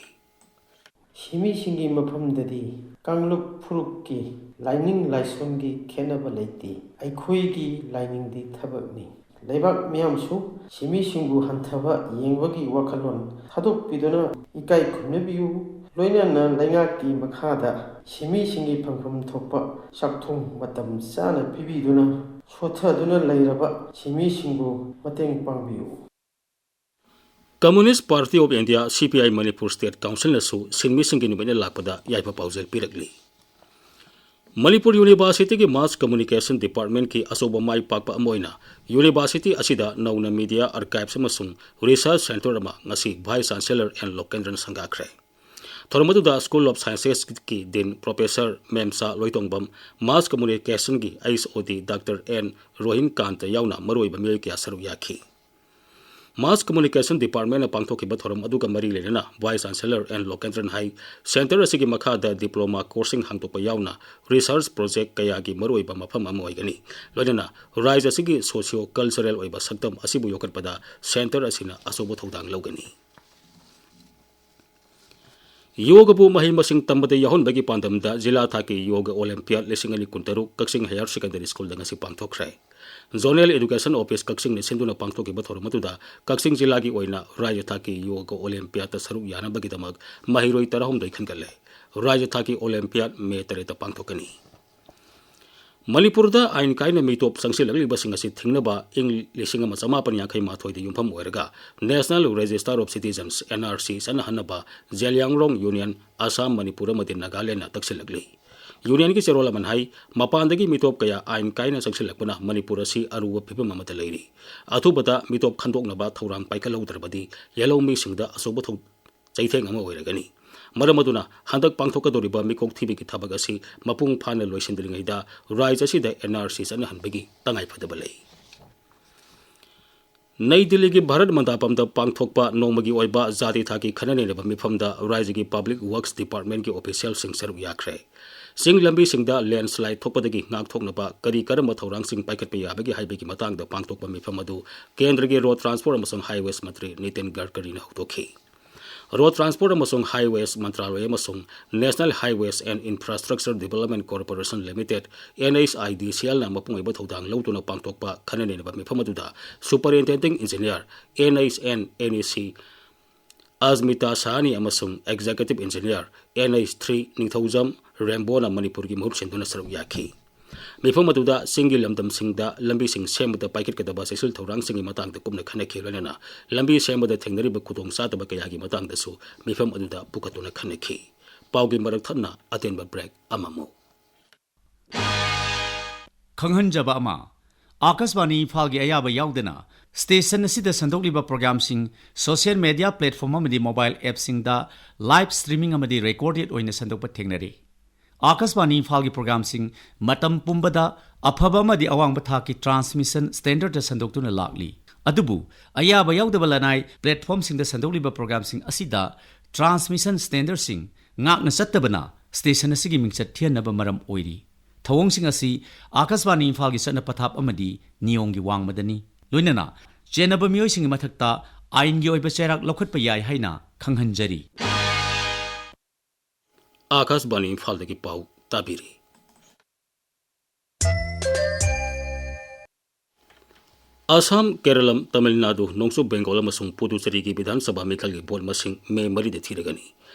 ꯁꯤꯟꯃꯤꯁꯤꯡꯒꯤ ꯃꯐꯝꯗꯗꯤ ꯀꯥꯡꯂꯨꯞ ꯐꯨꯔꯨꯞꯀꯤ ꯂꯥꯏꯅꯤꯡ ꯂꯥꯏꯁꯣꯟꯒꯤ ꯈꯦꯠꯅꯕ ꯂꯩꯇꯦ꯫ ꯑꯩꯈꯣꯏꯒꯤ ꯂꯥꯏꯅꯤꯡꯗꯤ ꯊꯕꯛꯅꯤ꯫ ꯂꯩꯕꯥꯛ ꯃꯤꯌꯥꯝꯁꯨ ꯁꯤꯟꯃꯤꯁꯤꯡꯕꯨ ꯍꯟꯊꯕ ꯌꯦꯡꯕꯒꯤ ꯋꯥꯈꯜꯂꯣꯟ ꯊꯥꯗꯣꯛꯄꯤꯗꯨꯅ ꯏꯀꯥꯏ ꯈꯨꯝꯅꯕꯤꯌꯨ꯫ ꯂꯣꯏꯅꯅ ꯂꯩꯉꯥꯛꯀꯤ ꯃꯈꯥꯗ ꯁꯤꯟꯃꯤꯁꯤꯡꯒꯤ ꯐꯪꯐꯝ ꯊꯣꯛꯄ ꯆꯥꯛꯊꯨꯡ ꯃꯇꯝ ꯆꯥꯅ ꯄꯤꯕꯤꯗꯨꯅ ꯁꯣꯠꯊꯗꯨꯅ ꯂꯩꯔꯕ ꯁꯤꯟꯃꯤꯁꯤꯡꯕꯨ ꯃꯇꯦꯡ ꯄꯥꯡꯕꯤꯌꯨ꯫ Communist Party of India, C P I, Manipur state ꯀꯥꯎꯟꯁꯤꯜꯅꯁꯨ ꯁꯤꯟꯃꯤꯁꯤꯡꯒꯤ ꯅꯨꯃꯤꯠꯅ ꯂꯥꯛꯄꯗ ꯌꯥꯏꯐ ꯄꯥꯎꯖꯦꯜ ꯄꯤꯔꯛꯂꯤ꯫ ꯃꯅꯤꯄꯨꯔ ꯌꯨꯅꯤꯚꯔꯁꯤꯇꯤꯒꯤ ꯃꯥꯁ ꯀꯝꯃ꯭ꯌꯨꯅꯤꯀꯦꯁꯟ ꯗꯤꯄꯥꯔꯠꯃꯦꯟꯠꯀꯤ ꯑꯆꯧꯕ ꯃꯥꯏ ꯄꯥꯛꯄ ꯑꯃ ꯑꯣꯏꯅ ꯌꯨꯅꯤꯚꯔꯁꯤꯇꯤ ꯑꯁꯤꯗ ꯅꯧꯅ ꯃꯤꯗꯤꯌꯥ ꯑꯥꯔꯀꯥꯏꯚꯁ ꯑꯃꯁꯨꯡ ꯔꯤꯁꯔꯆ ꯁꯦꯟꯇꯔ ꯑꯃ ꯉꯁꯤ ꯚꯥꯏꯁ ꯆꯥꯟꯁꯦꯂꯔ ꯑꯦꯟ ꯂꯣꯀꯦꯟꯗ꯭ꯔꯟ ꯁꯪꯒꯥꯈ꯭ꯔꯦ꯫ ꯊꯧꯔꯝ ꯑꯗꯨꯗ ꯁ꯭ꯀꯨꯜ ꯑꯣꯐ ꯁꯥꯏꯟꯁꯦꯁꯀꯤ dean professor Memcha Loitongbam, mass ꯀꯝꯃ꯭ꯌꯨꯅꯤꯀꯦꯁꯟꯒꯤ H O D doctor N Rohinkanta ꯌꯥꯎꯅ ꯃꯔꯨꯑꯣꯏꯕ ꯃꯤꯑꯣꯏ ꯀꯌꯥ ꯁꯔꯨꯛ ꯌꯥꯈꯤ꯫ ꯃꯥꯁ ꯀꯝꯃ꯭ꯌꯨꯅꯤꯀꯦꯁꯟ ꯗꯤꯄꯥꯔꯠꯃꯦꯟꯅ ꯄꯥꯡꯊꯣꯛꯈꯤꯕ ꯊꯧꯔꯝ ꯑꯗꯨꯒ ꯃꯔꯤ ꯂꯩꯅꯅ ꯚꯥꯏꯁ ꯆꯥꯟꯁꯦꯂꯔ ꯑꯦꯟ ꯂꯣꯀꯦꯟꯗ꯭ꯔꯟ ꯍꯥꯏ, ꯁꯦꯟꯇꯔ ꯑꯁꯤꯒꯤ ꯃꯈꯥꯗ ꯗꯤꯄ꯭ꯂꯣꯃꯥ ꯀꯣꯔꯁꯁꯤꯡ ꯍꯥꯡꯗꯣꯛꯄ ꯌꯥꯎꯅ ꯔꯤꯁꯔꯆ ꯄ꯭ꯔꯣꯖꯦꯛ ꯀꯌꯥꯒꯤ ꯃꯔꯨꯑꯣꯏꯕ ꯃꯐꯝ ꯑꯃ ꯑꯣꯏꯒꯅꯤ꯫ ꯂꯣꯏꯅꯅ ꯔꯥꯏꯖ ꯑꯁꯤꯒꯤ ꯁꯣꯁꯤꯌꯣ ꯀꯜꯆꯔꯦꯜ ꯑꯣꯏꯕ ꯁꯛꯇꯝ ꯑꯁꯤꯕꯨ ꯌꯣꯛꯈꯠꯄꯗ ꯁꯦꯟꯇꯔ ꯑꯁꯤꯅ ꯑꯆꯧꯕ ꯊꯧꯗꯥꯡ ꯂꯧꯒꯅꯤ꯫ ꯌꯣꯒꯕꯨ ꯃꯍꯩ ꯃꯁꯤꯡ ꯇꯝꯕꯗ ꯌꯥꯎꯍꯟꯕꯒꯤ ꯄꯥꯟꯗꯝꯗ ꯖꯤꯂꯥ ꯊꯥꯛꯀꯤ ꯌꯣꯒ ꯑꯣꯂꯦꯝꯄꯤꯌꯥꯗ ꯂꯤꯁꯤꯡ ꯑꯅꯤ ꯀꯨꯟꯇꯔꯨꯛ ꯀꯛꯆꯤꯡ ꯍꯥꯌꯔ ꯁꯦꯀꯦꯟꯗꯔꯤ ꯁ꯭ꯀꯨꯜꯗ ꯉꯁꯤ ꯄꯥꯡꯊꯣꯛꯈ꯭ꯔꯦ꯫ ꯖꯣꯅꯦꯜ ꯑꯦꯗꯨꯀꯦꯁꯟ ꯑꯣꯐꯤꯁ ꯀꯛꯆꯤꯡꯅ ꯁꯤꯟꯗꯨꯅ ꯄꯥꯡꯊꯣꯛꯈꯤꯕ ꯊꯧꯔꯝ ꯑꯗꯨꯗ ꯀꯛꯆꯤꯡ ꯖꯤꯂꯥꯒꯤ ꯑꯣꯏꯅ ꯔꯥꯖ꯭ꯌ ꯊꯥꯛꯀꯤ ꯌꯣꯒ ꯑꯣꯂꯦꯝꯄꯤꯌꯥꯗꯇ ꯁꯔꯨꯛ ꯌꯥꯅꯕꯒꯤꯗꯃꯛ ꯃꯍꯩꯔꯣꯏ ꯇꯔꯥꯍꯨꯝꯗꯣꯏ ꯈꯟꯒꯠꯂꯦ꯫ ꯔꯥꯖ꯭ꯌ ꯊꯥꯛꯀꯤ ꯑꯣꯂꯦꯝꯄꯤꯌꯥꯗ ꯃꯦ ꯇꯔꯦꯠꯇ ꯄꯥꯡꯊꯣꯛꯀꯅꯤ꯫ ꯃꯅꯤꯄꯨꯔꯗ ꯑꯥꯏꯟ ꯀꯥꯏꯅ ꯃꯤꯇꯣꯞ ꯆꯪꯁꯤꯜꯂꯛꯂꯤꯕꯁꯤꯡ ꯑꯁꯤ ꯊꯤꯡꯅꯕ ꯏꯪ ꯂꯤꯁꯤꯡ ꯑꯃ ꯆꯃꯥꯄꯟ ꯌꯥꯡꯈꯩ ꯃꯥꯊꯣꯏꯗ ꯌꯨꯝꯐꯝ ꯑꯣꯏꯔꯒ National Register of Citizens, N R C, ꯆꯠꯅꯍꯟꯅꯕ ꯖꯦꯂꯤꯌꯥꯡꯔꯣꯡ ꯌꯨꯅꯤꯌꯟ, ꯑꯁꯥꯝ, ꯃꯅꯤꯄꯨꯔ ꯑꯃꯗꯤ ꯅꯥꯒꯥꯂꯦꯟꯗꯅ ꯇꯛꯁꯤꯜꯂꯛꯂꯤ꯫ ꯌꯨꯅꯤꯌꯟꯒꯤ ꯆꯦꯔꯣꯜ ꯑꯃꯅ ꯍꯥꯏ, ꯃꯄꯥꯟꯗꯒꯤ ꯃꯤꯇꯣꯞ ꯀꯌꯥ ꯑꯥꯏꯟ ꯀꯥꯏꯅ ꯆꯪꯁꯤꯜꯂꯛꯄꯅ ꯃꯅꯤꯄꯨꯔ ꯑꯁꯤ ꯑꯔꯨꯕ ꯐꯤꯕꯝ ꯑꯃꯗ ꯂꯩꯔꯤ꯫ ꯑꯊꯨꯕꯗ ꯃꯤꯇꯣꯞ ꯈꯟꯗꯣꯛꯅꯕ ꯊꯧꯔꯥꯡ ꯄꯥꯏꯈꯠꯍꯧꯗ꯭ꯔꯕꯗꯤ ꯂꯧꯃꯤꯁꯤꯡꯗ ꯑꯆꯧꯕ ꯊꯧ-, ꯆꯩꯊꯦꯡ ꯑꯃ ꯑꯣꯏꯔꯒꯅꯤ꯫ ꯃꯔꯝ ꯑꯗꯨꯅ ꯍꯟꯗꯛ ꯄꯥꯡꯊꯣꯛꯀꯗꯧꯔꯤꯕ ꯃꯤꯀꯣꯛ ꯊꯤꯕꯒꯤ ꯊꯕꯛ ꯑꯁꯤ ꯃꯄꯨꯡ ꯐꯥꯅ ꯂꯣꯏꯁꯤꯟꯗ꯭ꯔꯤꯉꯩꯗ ꯔꯥꯖ꯭ꯌ ꯑꯁꯤꯗ N R C ꯆꯠꯅꯍꯟꯕꯒꯤ ꯇꯉꯥꯏꯐꯗꯕ ꯂꯩ꯫ ꯅꯩ ꯗꯤꯜꯂꯤꯒꯤ ꯚꯥꯔꯠ ꯃꯟꯗꯥꯄꯝꯗ ꯄꯥꯡꯊꯣꯛꯄ ꯅꯣꯡꯃꯒꯤ ꯑꯣꯏꯕ ꯖꯥꯇꯤ ꯊꯥꯛꯀꯤ ꯈꯟꯅ ꯅꯩꯅꯕ ꯃꯤꯐꯝꯗ ꯔꯥꯖ꯭ꯌꯒꯤ Public Works Departmentꯀꯤ officialꯁꯤꯡ ꯁꯔꯨꯛ ꯌꯥꯈ꯭ꯔꯦ꯫ ꯆꯤꯡ ꯂꯝꯕꯤꯁꯤꯡꯗ landslide ꯊꯣꯛꯄꯗꯒꯤ ꯉꯥꯛꯊꯣꯛꯅꯕ ꯀꯔꯤ ꯀꯔꯝꯕ ꯊꯧꯔꯥꯡꯁꯤꯡ ꯄꯥꯏꯈꯠꯄ ꯌꯥꯕꯒꯦ ꯍꯥꯏꯕꯒꯤ ꯃꯇꯥꯡꯗ ꯄꯥꯡꯊꯣꯛꯄ ꯃꯤꯐꯝ ꯑꯗꯨ ꯀꯦꯟꯗ꯭ꯔꯒꯤ Road Transport ꯑꯃꯁꯨꯡ Highways ꯃꯟꯇ꯭ꯔꯤ ꯅꯤꯇꯤꯟ ꯒꯗꯀꯔꯤꯅ ꯍꯧꯗꯣꯛꯈꯤ꯫ Road Transport ꯑꯃꯁꯨꯡ Highways ꯃꯟꯇ꯭ꯔꯥꯂꯣꯏ ꯑꯃꯁꯨꯡ National Highways and Infrastructure Development Corporation Limited, N H I D C Lꯅ ꯃꯄꯨꯡ ꯑꯣꯏꯕ ꯊꯧꯗꯥꯡ ꯂꯧꯗꯨꯅ ꯄꯥꯡꯊꯣꯛꯄ ꯈꯟꯅ ꯅꯩꯅꯕ ꯃꯤꯐꯝ ꯑꯗꯨꯗ Superintending Engineer, N H and N E C, ꯑꯖꯃꯤꯇꯥ ꯁꯥꯍꯅꯤ ꯑꯃꯁꯨꯡ Executive Engineer, N H three, ꯅꯤꯡꯊꯧꯖꯝ ꯔꯦꯝꯕꯣꯅ ꯃꯅꯤꯄꯨꯔꯒꯤ ꯃꯍꯨꯠ ꯁꯤꯟꯗꯨꯅ ꯁꯔꯨꯛ ꯌꯥꯈꯤ꯫ ꯃꯤꯐꯝ ꯑꯗꯨꯗ ꯆꯤꯡꯒꯤ ꯂꯝꯗꯝꯁꯤꯡꯗ ꯂꯝꯕꯤꯁꯤꯡ ꯁꯦꯝꯕꯗ ꯄꯥꯏꯈꯠꯀꯗꯕ ꯆꯦꯛꯁꯤꯜ ꯊꯧꯔꯥꯡꯁꯤꯡꯒꯤ ꯃꯇꯥꯡꯗ ꯀꯨꯞꯅ ꯈꯟꯅꯈꯤ, ꯂꯣꯏꯅꯅ ꯂꯝꯕꯤ ꯁꯦꯝꯕꯗ ꯊꯦꯡꯅꯔꯤꯕ ꯈꯨꯗꯣꯡꯆꯥꯗꯕ ꯀꯌꯥꯒꯤ ꯃꯇꯥꯡꯗꯁꯨ ꯃꯤꯐꯝ ꯑꯗꯨꯗ ꯄꯨꯈꯠꯇꯨꯅ ꯈꯟꯅꯈꯤ꯫ ꯄꯥꯎꯒꯤ ꯃꯔꯛ ꯊꯠꯅ ꯑꯇꯦꯟꯕ break ꯑꯃꯃꯨꯛ꯫ ꯈꯪꯍꯟꯖꯕ ꯑꯃ, ꯑꯥꯀꯥꯁꯕꯥꯅꯤ ꯏꯝꯐꯥꯜꯒꯤ ꯑꯌꯥꯕ ꯌꯥꯎꯗꯅ station ꯑꯁꯤꯗ ꯁꯟꯗꯣꯛꯂꯤꯕ programꯁꯤꯡ social media platform ꯑꯃꯗꯤ mobile appꯁꯤꯡꯗ live streaming ꯑꯃꯗꯤ recorded ꯑꯣꯏꯅ ꯁꯟꯗꯣꯛꯄ ꯊꯦꯡꯅꯔꯤ꯫ ꯑꯥꯀꯥꯁꯕꯥꯅꯤ ꯏꯝꯐꯥꯜꯒꯤ programꯁꯤꯡ ꯃꯇꯝ ꯄꯨꯝꯕꯗ ꯑꯐꯕ ꯑꯃꯗꯤ ꯑꯋꯥꯡꯕ ꯊꯥꯛꯀꯤ transmission standardꯇ ꯁꯟꯗꯣꯛꯇꯨꯅ ꯂꯥꯛꯂꯤ꯫ ꯑꯗꯨꯕꯨ ꯑꯌꯥꯕ ꯌꯥꯎꯗꯕ ꯂꯅꯥꯏ platformꯁꯤꯡꯗ ꯁꯟꯗꯣꯛꯂꯤꯕ programꯁꯤꯡ ꯑꯁꯤꯗ transmission standardꯁꯤꯡ ꯉꯥꯛꯅ ꯆꯠꯇꯕꯅ station ꯑꯁꯤꯒꯤ ꯃꯤꯡꯆꯠ ꯊꯤꯍꯟꯅꯕ ꯃꯔꯝ ꯑꯣꯏꯔꯤ꯫ ꯊꯧꯑꯣꯡꯁꯤꯡ ꯑꯁꯤ ꯑꯥꯀꯥꯁꯕꯥꯅꯤ ꯏꯝꯐꯥꯜꯒꯤ ꯆꯠꯅ ꯄꯊꯥꯞ ꯑꯃꯗꯤ ꯅꯤꯌꯣꯝꯒꯤ ꯋꯥꯡꯃꯗꯅꯤ꯫ ꯂꯣꯏꯅꯅ ꯆꯦꯟꯅꯕ ꯃꯤꯑꯣꯏꯁꯤꯡꯒꯤ ꯃꯊꯛꯇ ꯑꯥꯏꯟꯒꯤ ꯑꯣꯏꯕ ꯆꯩꯔꯥꯛ ꯂꯧꯈꯠꯄ ꯌꯥꯏ ꯍꯥꯏꯅ ꯈꯪꯍꯟꯖꯔꯤ꯫ ꯑꯥꯀꯥꯁꯕꯥꯅꯤ ꯏꯝꯐꯥꯜꯗꯒꯤ ꯄꯥꯎ ꯇꯥꯕꯤꯔꯤ꯫ ꯑꯁꯥꯝ, ꯀꯦꯔꯂꯝ, ꯇꯥꯃꯤꯜ ꯅꯥꯗꯨ, ꯅꯣꯡꯆꯨꯞ ꯕꯦꯡꯒꯣꯜ ꯑꯃꯁꯨꯡ ꯄꯨꯗꯨꯆꯦꯔꯤꯒꯤ ꯕꯤꯙꯥꯟ ꯁꯚꯥ ꯃꯤꯈꯜꯒꯤ ꯚꯣꯠ ꯃꯁꯤꯡ ꯃꯦ ꯃꯔꯤꯗ ꯊꯤꯔꯒꯅꯤ꯫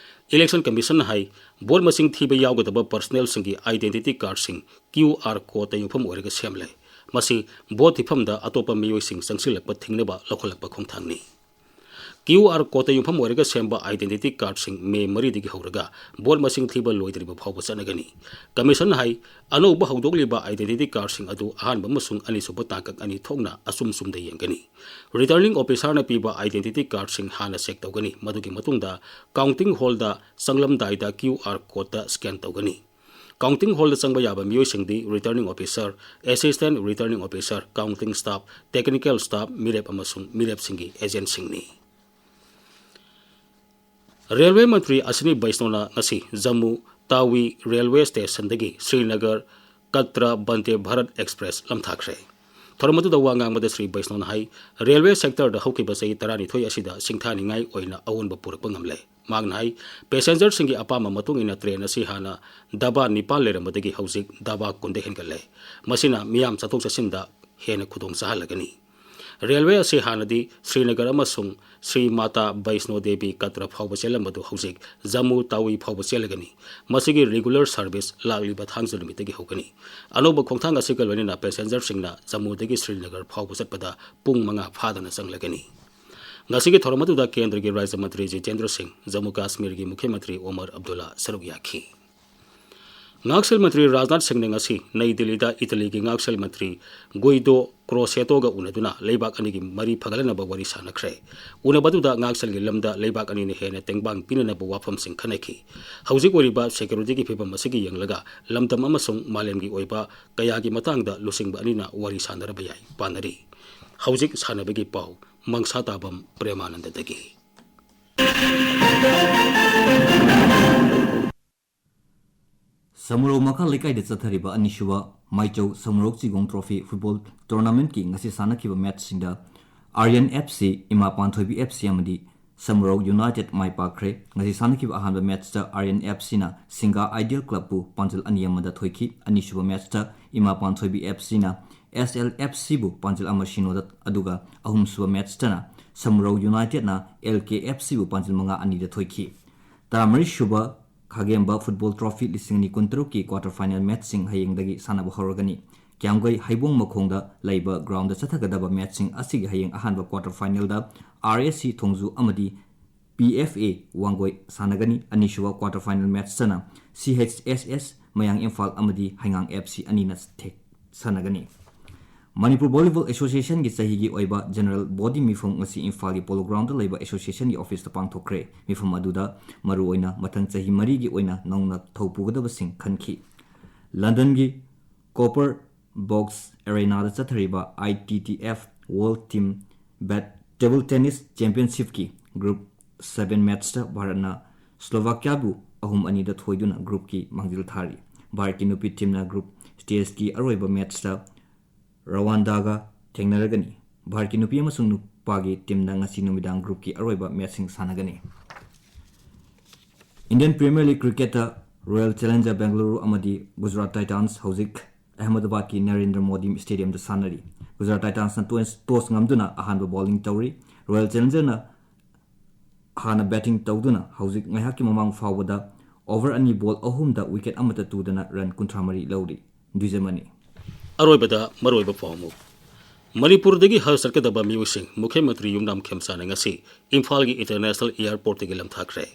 ꯏꯂꯦꯛꯁꯟ ꯀꯃꯤꯁꯟꯅ ꯍꯥꯏ, ꯚꯣꯠ ꯃꯁꯤꯡ ꯊꯤꯕ ꯌꯥꯎꯒꯗꯕ ꯄꯔꯁꯅꯦꯜꯁꯤꯡꯒꯤ ꯑꯥꯏꯗꯦꯟꯇꯤꯇꯤ ꯀꯥꯔꯗꯁꯤꯡ ꯀ꯭ꯌꯨ ꯑꯥꯔ ꯀꯣꯗꯇ ꯌꯨꯝꯐꯝ ꯑꯣꯏꯔꯒ ꯁꯦꯝꯂꯦ꯫ ꯃꯁꯤ ꯚꯣꯠ ꯊꯤꯐꯝꯗ ꯑꯇꯣꯞꯄ ꯃꯤꯑꯣꯏꯁꯤꯡ ꯆꯪꯁꯤꯜꯂꯛꯄ ꯊꯤꯡꯅꯕ ꯂꯧꯈꯠꯂꯛꯄ ꯈꯣꯡꯊꯥꯡꯅꯤ꯫ ꯀ꯭ꯌꯨ ꯑꯥꯔ ꯀꯣꯗꯇ ꯌꯨꯝꯐꯝ ꯑꯣꯏꯔꯒ ꯁꯦꯝꯕ ꯑꯥꯏꯗꯦꯟꯇꯤꯇꯤ ꯀꯥꯔꯗꯁꯤꯡ ꯃꯦ ꯃꯔꯤꯗꯒꯤ ꯍꯧꯔꯒ ꯚꯣꯠ ꯃꯁꯤꯡ ꯊꯤꯕ ꯂꯣꯏꯗ꯭ꯔꯤꯕ ꯐꯥꯎꯕ ꯆꯠꯅꯒꯅꯤ꯫ ꯀꯃꯤꯁꯟꯅ ꯍꯥꯏ, ꯑꯅꯧꯕ ꯍꯧꯗꯣꯛꯂꯤꯕ ꯑꯥꯏꯗꯦꯟꯇꯤꯇꯤ ꯀꯥꯔꯗꯁꯤꯡ ꯑꯗꯨ ꯑꯍꯥꯟꯕ ꯑꯃꯁꯨꯡ ꯑꯅꯤꯁꯨꯕ ꯇꯥꯡꯀꯛ ꯑꯅꯤ ꯊꯣꯛꯅ ꯑꯆꯨꯝ ꯆꯨꯝꯗ ꯌꯦꯡꯒꯅꯤ꯫ ꯔꯤꯇꯔꯅꯤꯡ ꯑꯣꯐꯤꯁꯥꯔꯅ ꯄꯤꯕ ꯑꯥꯏꯗꯦꯟꯇꯤꯇꯤ ꯀꯥꯔꯗꯁꯤꯡ ꯍꯥꯟꯅ ꯆꯦꯛ ꯇꯧꯒꯅꯤ, ꯃꯗꯨꯒꯤ ꯃꯇꯨꯡꯗ ꯀꯥꯎꯟꯇꯤꯡ ꯍꯣꯜꯗ ꯆꯪꯂꯝꯗꯥꯏꯗ ꯀ꯭ꯌꯨ ꯑꯥꯔ ꯀꯣꯗꯇ ꯁ꯭ꯀꯦꯟ ꯇꯧꯒꯅꯤ꯫ ꯀꯥꯎꯟꯇꯤꯡ ꯍꯣꯜꯗ ꯆꯪꯕ ꯌꯥꯕ ꯃꯤꯑꯣꯏꯁꯤꯡꯗꯤ returning officer, assistant returning officer, counting staff, technical staff, ꯃꯤꯔꯦꯞ ꯑꯃꯁꯨꯡ ꯃꯤꯔꯦꯞꯁꯤꯡꯒꯤ ꯑꯦꯖꯦꯟꯠꯁꯤꯡꯅꯤ꯫ ꯔꯦꯜꯋꯦ ꯃꯟꯇ꯭ꯔꯤ ꯑꯁ꯭ꯋꯤꯅꯤ ꯕꯩꯁꯅꯣꯅ ꯉꯁꯤ ꯖꯝꯃꯨ ꯇꯥꯋꯤ ꯔꯦꯜꯋꯦ ꯁ꯭ꯇꯦꯁꯟꯗꯒꯤ ꯁ꯭ꯔꯤꯅꯒꯔ ꯀꯠꯇ꯭ꯔ ꯕꯟꯗꯦ ꯚꯥꯔꯠ ꯑꯦꯛꯁꯄ꯭ꯔꯦꯁ ꯂꯝꯊꯥꯈ꯭ꯔꯦ꯫ ꯊꯧꯔꯝ ꯑꯗꯨꯗ ꯋꯥ ꯉꯥꯡꯕꯗ ꯁ꯭ꯔꯤ ꯕꯩꯁꯅꯣꯅ ꯍꯥꯏ, ꯔꯦꯜꯋꯦ ꯁꯦꯛꯇꯔꯗ ꯍꯧꯈꯤꯕ ꯆꯍꯤ ꯇꯔꯥꯅꯤꯊꯣꯏ ꯑꯁꯤꯗ ꯁꯤꯡꯊꯥꯅꯤꯡꯉꯥꯏ ꯑꯣꯏꯅ ꯑꯑꯣꯟꯕ ꯄꯨꯔꯛꯄ ꯉꯝꯂꯦ꯫ ꯃꯍꯥꯛꯅ ꯍꯥꯏ, ꯄꯦꯁꯦꯟꯖꯔꯁꯤꯡꯒꯤ ꯑꯄꯥꯝꯕ ꯃꯇꯨꯡ ꯏꯟꯅ ꯇ꯭ꯔꯦꯟ ꯑꯁꯤ ꯍꯥꯟꯅ ꯗꯕꯥ ꯅꯤꯄꯥꯟ ꯂꯩꯔꯝꯕꯗꯒꯤ ꯍꯧꯖꯤꯛ ꯗꯕꯥ ꯀꯨꯟꯗ ꯍꯦꯟꯒꯠꯂꯦ꯫ ꯃꯁꯤꯅ ꯃꯤꯌꯥꯝ ꯆꯠꯊꯣꯛ ꯆꯠꯁꯤꯟꯗ ꯍꯦꯟꯅ ꯈꯨꯗꯣꯡ ꯆꯥꯍꯜꯂꯒꯅꯤ꯫ ꯔꯦꯜꯋꯦ ꯑꯁꯤ ꯍꯥꯟꯅꯗꯤ ꯁ꯭ꯔꯤꯅꯒꯔ ꯑꯃꯁꯨꯡ ꯁ꯭ꯔꯤ ꯃꯥꯇꯥ ꯕꯩꯁꯅꯣ ꯗꯦꯕꯤ ꯀꯠꯇ꯭ꯔ ꯐꯥꯎꯕ ꯆꯦꯜꯂꯝꯕꯗꯨ ꯍꯧꯖꯤꯛ ꯖꯝꯃꯨ ꯇꯥꯋꯤ ꯐꯥꯎꯕ ꯆꯦꯜꯂꯒꯅꯤ꯫ ꯃꯁꯤꯒꯤ ꯔꯤꯒꯨꯂꯔ ꯁꯔꯚꯤꯁ ꯂꯥꯛꯂꯤꯕ ꯊꯥꯡꯖ ꯅꯨꯃꯤꯠꯇꯒꯤ ꯍꯧꯒꯅꯤ꯫ ꯑꯅꯧꯕ ꯈꯣꯡꯊꯥꯡ ꯑꯁꯤꯒ ꯂꯣꯏꯅꯅ ꯄꯦꯁꯦꯟꯖꯔꯁꯤꯡꯅ ꯖꯝꯃꯨꯗꯒꯤ ꯁ꯭ꯔꯤꯅꯒꯔ ꯐꯥꯎꯕ ꯆꯠꯄꯗ ꯄꯨꯡ ꯃꯉꯥ ꯐꯥꯗꯅ ꯆꯪꯂꯒꯅꯤ꯫ ꯉꯁꯤꯒꯤ ꯊꯧꯔꯝ ꯑꯗꯨꯗ ꯀꯦꯟꯗ꯭ꯔꯒꯤ ꯔꯥꯖ꯭ꯌ ꯃꯟꯇ꯭ꯔꯤ ꯖꯤꯇꯦꯟꯗ꯭ꯔ ꯁꯤꯡ, ꯖꯝꯃꯨ ꯀꯥꯁꯃꯤꯔꯒꯤ ꯃꯨꯈ꯭ꯌ ꯃꯟꯇ꯭ꯔꯤ ꯑꯣꯃꯔ ꯑꯕꯗꯨꯜꯂꯥ ꯁꯔꯨꯛ ꯌꯥꯈꯤ꯫ ꯉꯥꯛꯁꯦꯜ ꯃꯟꯇ꯭ꯔꯤ ꯔꯥꯖꯅꯥꯊ ꯁꯤꯡꯅ ꯉꯁꯤ ꯅꯩ ꯗꯤꯜꯂꯤꯗ ꯏꯇꯂꯤꯒꯤ ꯉꯥꯛꯁꯦꯜ ꯃꯟꯇ꯭ꯔꯤ ꯒꯨꯏꯗꯣ ꯀ꯭ꯔꯣꯁꯦꯇꯣꯒ ꯎꯅꯗꯨꯅ ꯂꯩꯕꯥꯛ ꯑꯅꯤꯒꯤ ꯃꯔꯤ ꯐꯒꯠꯍꯟꯅꯕ ꯋꯥꯔꯤ ꯁꯥꯟꯅꯈ꯭ꯔꯦ꯫ ꯎꯅꯕꯗꯨꯗ ꯉꯥꯛꯁꯦꯜꯒꯤ ꯂꯝꯗ ꯂꯩꯕꯥꯛ ꯑꯅꯤꯅ ꯍꯦꯟꯅ ꯇꯦꯡꯕꯥꯡ ꯄꯤꯅꯅꯕ ꯋꯥꯐꯝꯁꯤꯡ ꯈꯟꯅꯈꯤ꯫ ꯍꯧꯖꯤꯛ ꯑꯣꯏꯔꯤꯕ ꯁꯦꯀ꯭ꯌꯨꯔꯤꯇꯤꯒꯤ ꯐꯤꯕꯝ ꯑꯁꯤꯒꯤ ꯌꯦꯡꯂꯒ ꯂꯝꯗꯝ ꯑꯃꯁꯨꯡ ꯃꯥꯂꯦꯝꯒꯤ ꯑꯣꯏꯕ ꯀꯌꯥꯒꯤ ꯃꯇꯥꯡꯗ ꯂꯨꯆꯤꯡꯕ ꯑꯅꯤꯅ ꯋꯥꯔꯤ ꯁꯥꯟꯅꯔꯕ ꯌꯥꯏ ꯄꯥꯅꯔꯤ꯫ ꯍꯧꯖꯤꯛ ꯁꯥꯟꯅꯕꯒꯤ ꯄꯥꯎ꯫ ꯃꯪꯁꯥ ꯇꯥꯕꯝ ꯄ꯭ꯔꯦꯃꯥꯅꯟꯗꯗꯒꯤ꯫ ꯁꯃꯨꯔꯧ ꯃꯈꯥ ꯂꯩꯀꯥꯏꯗ ꯆꯠꯊꯔꯤꯕ ꯑꯅꯤꯁꯨꯕ ꯃꯥꯏꯆꯧ ꯁꯃꯨꯔꯧ ꯆꯤꯒꯣꯡ ꯇ꯭ꯔꯣꯐꯤ ꯐꯨꯠꯕꯣꯜ ꯇꯣꯔꯅꯥꯃꯦꯟꯠꯀꯤ ꯉꯁꯤ ꯁꯥꯟꯅꯈꯤꯕ ꯃꯦꯠꯆꯁꯤꯡꯗ ꯑꯥꯔꯌꯟ ꯑꯦꯐ ꯁꯤ, ꯏꯃꯥ ꯄꯥꯟꯊꯣꯏꯕꯤ ꯑꯦꯐ ꯁꯤ ꯑꯃꯗꯤ ꯁꯃꯨꯔꯧ ꯌꯨꯅꯥꯏꯇꯦꯗ ꯃꯥꯏ ꯄꯥꯛꯈ꯭ꯔꯦ꯫ ꯉꯁꯤ ꯁꯥꯟꯅꯈꯤꯕ ꯑꯍꯥꯟꯕ ꯃꯦꯠꯆꯇ ꯑꯥꯔ ꯑꯦꯟ ꯑꯦꯐ ꯁꯤꯅ ꯁꯤꯡꯒꯥ ꯑꯥꯏꯗꯤꯌꯦꯜ ꯀ꯭ꯂꯕꯄꯨ ꯄꯥꯟꯖꯜ ꯑꯅꯤ ꯑꯃꯗ ꯊꯣꯏꯈꯤ꯫ ꯑꯅꯤꯁꯨꯕ ꯃꯦꯠꯆꯇ ꯏꯃꯥ ꯄꯥꯟꯊꯣꯏꯕꯤ ꯑꯦꯐ ꯁꯤꯅ ꯑꯦꯁ ꯑꯦꯜ ꯑꯦꯐ ꯁꯤꯕꯨ ꯄꯥꯟꯖꯜ ꯑꯃ ꯁꯤꯅꯣꯗ, ꯑꯗꯨꯒ ꯑꯍꯨꯝꯁꯨꯕ ꯃꯦꯠꯆꯇꯅ ꯁꯃꯨꯔꯧ ꯌꯨꯅꯥꯏꯇꯦꯗꯅ ꯑꯦꯜ ꯀꯦ ꯑꯦꯐ ꯁꯤꯕꯨ ꯄꯥꯟꯖꯜ ꯃꯉꯥ ꯑꯅꯤꯗ ꯊꯣꯏꯈꯤ꯫ ꯇꯔꯥꯃꯔꯤꯁꯨꯕ ꯈꯥꯒꯦꯝꯕ ꯐꯨꯠꯕꯣꯜ ꯇ꯭ꯔꯣꯐꯤ ꯂꯤꯁꯤꯡ ꯑꯅꯤ ꯀꯨꯟꯇꯔꯨꯛꯀꯤ ꯀ꯭ꯋꯥꯇꯔ ꯐꯥꯏꯅꯦꯜ ꯃꯦꯠꯆꯁꯤꯡ ꯍꯌꯦꯡꯗꯒꯤ ꯁꯥꯟꯅꯕ ꯍꯧꯔꯒꯅꯤ꯫ ꯀ꯭ꯌꯥꯝꯒꯩ ꯍꯩꯕꯣꯡ ꯃꯈꯣꯡꯗ ꯂꯩꯕ ꯒ꯭ꯔꯥꯎꯟꯗ ꯆꯠꯊꯒꯗꯕ ꯃꯦꯠꯆꯁꯤꯡ ꯑꯁꯤꯒꯤ ꯍꯌꯦꯡ ꯑꯍꯥꯟꯕ ꯀ꯭ꯋꯥꯇꯔ ꯐꯥꯏꯅꯦꯜꯗ ꯑꯥꯔ ꯑꯦꯁ ꯁꯤ ꯊꯣꯡꯖꯨ ꯑꯃꯗꯤ ꯄꯤ ꯑꯦꯐ ꯑꯦ ꯋꯥꯡꯒꯣꯏ ꯁꯥꯟꯅꯒꯅꯤ꯫ ꯑꯅꯤꯁꯨꯕ ꯀ꯭ꯋꯥꯇꯔ ꯐꯥꯏꯅꯦꯜ ꯃꯦꯠꯆꯇꯅ ꯁꯤ ꯑꯩꯆ ꯑꯦꯁ ꯑꯦꯁ ꯃꯌꯥꯡ ꯏꯝꯐꯥꯜ ꯑꯃꯗꯤ ꯍꯩꯉꯥꯡ ꯑꯦꯐ ꯁꯤ ꯑꯅꯤꯅ ꯊꯦꯛ ꯁꯥꯟꯅꯒꯅꯤ꯫ ꯃꯅꯤꯄꯨꯔ ꯚꯣꯂꯤꯕꯣꯜ ꯑꯦꯁꯣꯁꯤꯌꯦꯁꯟꯒꯤ ꯆꯍꯤꯒꯤ ꯑꯣꯏꯕ ꯖꯦꯅꯔꯦꯜ ꯕꯣꯗꯤ ꯃꯤꯐꯝ ꯉꯁꯤ ꯏꯝꯐꯥꯜꯒꯤ ꯄꯣꯂꯣ ꯒ꯭ꯔꯥꯎꯟꯗ ꯂꯩꯕ ꯑꯦꯁꯣꯁꯤꯌꯦꯁꯟꯒꯤ ꯑꯣꯐꯤꯁꯇ ꯄꯥꯡꯊꯣꯛꯈ꯭ꯔꯦ꯫ ꯃꯤꯐꯝ ꯑꯗꯨꯗ ꯃꯔꯨꯑꯣꯏꯅ ꯃꯊꯪ ꯆꯍꯤ ꯃꯔꯤꯒꯤ ꯑꯣꯏꯅ ꯅꯧꯅ ꯊꯧ ꯄꯨꯒꯗꯕꯁꯤꯡ ꯈꯟꯈꯤ꯫ ꯂꯟꯗꯟꯒꯤ ꯀꯣꯄꯔ ꯕꯣꯛꯁ ꯑꯦꯔꯦꯅꯥꯗ ꯆꯠꯊꯔꯤꯕ I T T F world team ꯕꯦꯠ ꯇꯦꯕꯜ ꯇꯦꯅꯤꯁ ꯆꯦꯝꯄꯤꯌꯟꯁꯤꯞꯀꯤ ꯒ꯭ꯔꯨꯞ ꯁꯚꯦꯟ ꯃꯦꯠꯆꯇ ꯚꯥꯔꯠꯅ ꯁ꯭ꯂꯣꯚꯥꯀꯤꯌꯥꯕꯨ ꯑꯍꯨꯝ ꯑꯅꯤꯗ ꯊꯣꯏꯗꯨꯅ ꯒ꯭ꯔꯨꯞꯀꯤ ꯃꯥꯡꯖꯤꯜ ꯊꯥꯔꯤ꯫ ꯚꯥꯔꯠꯀꯤ ꯅꯨꯄꯤ ꯇꯤꯝꯅ ꯒ꯭ꯔꯨꯞ ꯁ꯭ꯇꯦꯖꯀꯤ ꯑꯔꯣꯏꯕ ꯃꯦꯠꯆꯇ ꯔꯋꯥꯟꯗꯥꯒ ꯊꯦꯡꯅꯔꯒꯅꯤ꯫ ꯚꯥꯔꯠꯀꯤ ꯅꯨꯄꯤ ꯑꯃꯁꯨꯡ ꯅꯨꯄꯥꯒꯤ ꯇꯤꯝꯅ ꯉꯁꯤ ꯅꯨꯃꯤꯗꯥꯡ ꯒ꯭ꯔꯨꯞꯀꯤ ꯑꯔꯣꯏꯕ ꯃꯦꯠꯆꯁꯤꯡ ꯁꯥꯟꯅꯒꯅꯤ꯫ ꯏꯟꯗꯤꯌꯟ ꯄ꯭ꯔꯤꯃꯤꯌꯔ ꯂꯤꯒ ꯀ꯭ꯔꯤꯀꯦꯠꯇ ꯔꯣꯌꯦꯜ ꯆꯦꯂꯦꯟꯖꯔ ꯕꯦꯡꯒꯂꯨꯔꯨ ꯑꯃꯗꯤ ꯒꯨꯖꯔꯥꯠ ꯇꯥꯏꯇꯥꯟꯁ ꯍꯧꯖꯤꯛ ꯑꯍꯃꯗꯕꯥꯗꯀꯤ ꯅꯔꯦꯟꯗ꯭ꯔ ꯃꯣꯗꯤ ꯁ꯭ꯇꯦꯗꯤꯌꯝꯗ ꯁꯥꯟꯅꯔꯤ꯫ ꯒꯨꯖꯔꯥꯠ ꯇꯥꯏꯇꯥꯟꯁꯅ ꯇꯣꯁ, ꯇꯣꯁ ꯉꯝꯗꯨꯅ ꯑꯍꯥꯟꯕ ꯕꯣꯂꯤꯡ ꯇꯧꯔꯤ꯫ ꯔꯣꯌꯦꯜ ꯆꯦꯂꯦꯟꯖꯔꯅ ꯍꯥꯟꯅ ꯕꯦꯇꯤꯡ ꯇꯧꯗꯨꯅ ꯍꯧꯖꯤꯛ ꯉꯥꯏꯍꯥꯛꯀꯤ ꯃꯃꯥꯡ ꯐꯥꯎꯕꯗ ꯑꯣꯚꯔ ꯑꯅꯤ ꯕꯣꯜ ꯑꯍꯨꯝꯗ ꯋꯤꯀꯦꯠ ꯑꯃꯠꯇ ꯇꯨꯗꯅ ꯔꯟ ꯀꯨꯟꯊ꯭ꯔꯥ ꯃꯔꯤ ꯂꯧꯔꯤ꯫ ꯗ꯭ꯋꯤꯖꯃꯅꯤ꯫ ꯑꯔꯣꯏꯕꯗ ꯃꯔꯨꯑꯣꯏꯕ ꯄꯥꯎ ꯑꯃꯨꯛ꯫ ꯃꯅꯤꯄꯨꯔꯗꯒꯤ ꯍꯖ ꯆꯠꯀꯗꯕ ꯃꯤꯑꯣꯏꯁꯤꯡ ꯃꯨꯈ꯭ꯌ ꯃꯟꯇ꯭ꯔꯤ ꯌꯨꯝꯅꯥꯝ ꯈꯦꯝꯆꯥꯅ ꯉꯁꯤ ꯏꯝꯐꯥꯜꯒꯤ ꯏꯟꯇꯔꯅꯦꯁꯅꯦꯜ ꯑꯦꯌꯔꯄꯣꯔꯠꯇꯒꯤ ꯂꯝꯊꯥꯈ꯭ꯔꯦ꯫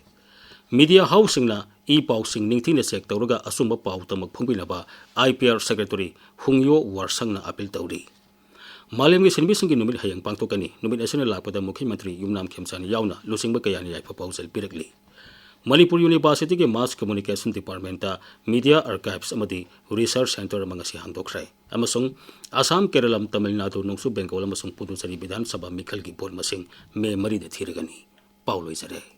ꯃꯤꯗꯤꯌꯥ ꯍꯥꯎꯁꯁꯤꯡꯅ ꯏ ꯄꯥꯎꯁꯤꯡ ꯅꯤꯡꯊꯤꯅ ꯆꯦꯛ ꯇꯧꯔꯒ ꯑꯆꯨꯝꯕ ꯄꯥꯎ ꯇꯃꯛ ꯐꯣꯡꯕꯤꯅꯕ I P R secretary Hungyo ꯋꯥꯔꯁꯪꯅ ꯑꯄꯤꯜ ꯇꯧꯔꯤ꯫ ꯃꯥꯂꯦꯝꯒꯤ ꯁꯤꯟꯃꯤꯁꯤꯡꯒꯤ ꯅꯨꯃꯤꯠ ꯍꯌꯦꯡ ꯄꯥꯡꯊꯣꯛꯀꯅꯤ꯫ ꯅꯨꯃꯤꯠ ꯑꯁꯤꯅ ꯂꯥꯛꯄꯗ ꯃꯨꯈ꯭ꯌ ꯃꯟꯇ꯭ꯔꯤ ꯌꯨꯝꯅꯥꯝ ꯈꯦꯝꯆꯥꯟ ꯌꯥꯎꯅ ꯂꯨꯆꯤꯡꯕ ꯀꯌꯥꯅ ꯌꯥꯏꯐ ꯄꯥꯎꯖꯦꯜ ꯄꯤꯔꯛꯂꯤ꯫ ꯃꯅꯤꯄꯨꯔ ꯌꯨꯅꯤꯚꯔꯁꯤꯇꯤꯒꯤ ꯃꯥꯁ ꯀꯝꯃ꯭ꯌꯨꯅꯤꯀꯦꯁꯟ ꯗꯤꯄꯥꯔꯠꯃꯦꯟꯇ ꯃꯤꯗꯤꯌꯥ ꯑꯥꯔꯀꯥꯏꯚꯁ ꯑꯃꯗꯤ ꯔꯤꯁꯔꯆ ꯁꯦꯟꯇꯔ ꯑꯃ ꯉꯁꯤ ꯍꯥꯡꯗꯣꯛꯈ꯭ꯔꯦ ꯑꯃꯁꯨꯡ ꯑꯁꯥꯝ, ꯀꯦꯔꯂꯝ, ꯇꯥꯃꯤꯜ ꯅꯥꯗꯨ, ꯅꯣꯡꯆꯨꯞ ꯕꯦꯡꯒꯣꯜ ꯑꯃꯁꯨꯡ ꯄꯨꯗꯨꯆꯦꯔꯤ ꯕꯤꯙꯥꯟ ꯁꯚꯥ ꯃꯤꯈꯜꯒꯤ ꯚꯣꯠ ꯃꯁꯤꯡ ꯃꯦ ꯃꯔꯤꯗ ꯊꯤꯔꯒꯅꯤ꯫ ꯄꯥꯎ ꯂꯣꯏꯖꯔꯦ꯫